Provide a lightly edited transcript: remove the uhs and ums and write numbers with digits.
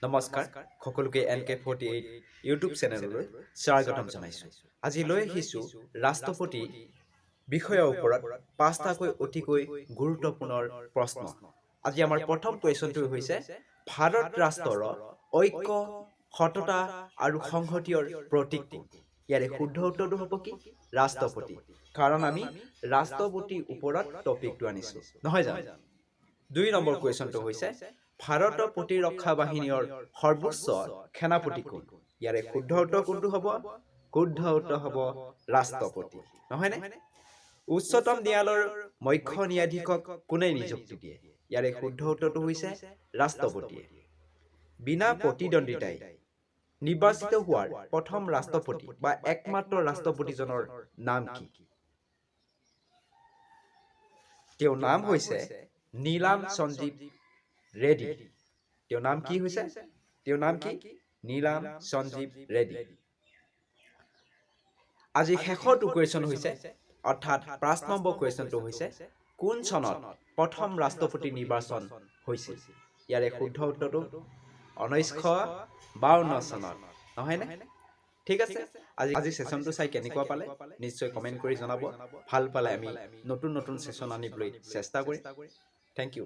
নমস্কাৰ, সকলোকে N K 48 YouTube চেনেললৈ স্বাগতম জনাইছোঁ। আজি লৈ আহিছোঁ ৰাষ্ট্ৰপতি বিষয়ৰ ওপৰত পাঁচটাকৈ অতিকৈ গুৰুত্বপূৰ্ণ প্ৰশ্ন। আজি আমাৰ প্ৰথম কুৱেশ্যনটো হৈছে, ভাৰত ৰাষ্ট্ৰৰ ঐক্য, সততা আৰু সংহতিৰ প্ৰতীক কোন? ইয়াৰে শুদ্ধ উত্তৰটো হ'ব কি? ৰাষ্ট্ৰপতি। কাৰণ আমি ৰাষ্ট্ৰপতিৰ ওপৰত টপিকটো আনিছোঁ, নহয় জানো? 2 নম্বৰ কুৱেশ্যনটো হৈছে, ভাৰতৰ প্ৰতিৰক্ষা বাহিনীৰ সৰ্বোচ্চ সেনাপতি কোন? ইয়াৰে শুদ্ধ উত্তৰ কোনটো হ'ব? শুদ্ধ উত্তৰ হ'ব ৰাষ্ট্ৰপতি, নহয়নে? উচ্চতম ন্যায়ালয়ৰ মুখ্য ন্যায়াধীশক কোনে নিযুক্তি দিয়ে? ইয়াৰে শুদ্ধ উত্তৰটো হৈছে ৰাষ্ট্ৰপতিয়ে। বিনা প্ৰতিদ্বন্দ্বিতাই নিৰ্বাচিত হোৱাৰ প্ৰথম ৰাষ্ট্ৰপতি বা একমাত্ৰ ৰাষ্ট্ৰপতিজনৰ নাম কি? তেওঁৰ নাম হৈছে নীলাম সঞ্জীৱ ৰেড্ডী। তেওঁৰ নাম কি হৈছে? তেওঁৰ নাম কি? নীলাম সঞ্জীৱ ৰেড্ডী। আজি শেষৰটো কুৱেশ্যন হৈছে, অৰ্থাৎ 5 নম্বৰ কুৱেশ্যনটো হৈছে, কোন চনত প্ৰথম ৰাষ্ট্ৰপতি নিৰ্বাচন হৈছিল? ইয়াৰে শুদ্ধ উত্তৰটো 1952 চনত, নহয়নে? ঠিক আছে, আজি ছেশ্যনটো চাই কেনেকুৱা পালে নিশ্চয় কমেণ্ট কৰি জনাব। ভাল পালে আমি নতুন নতুন ছেশ্যন আনিবলৈ চেষ্টা কৰিম। Thank U.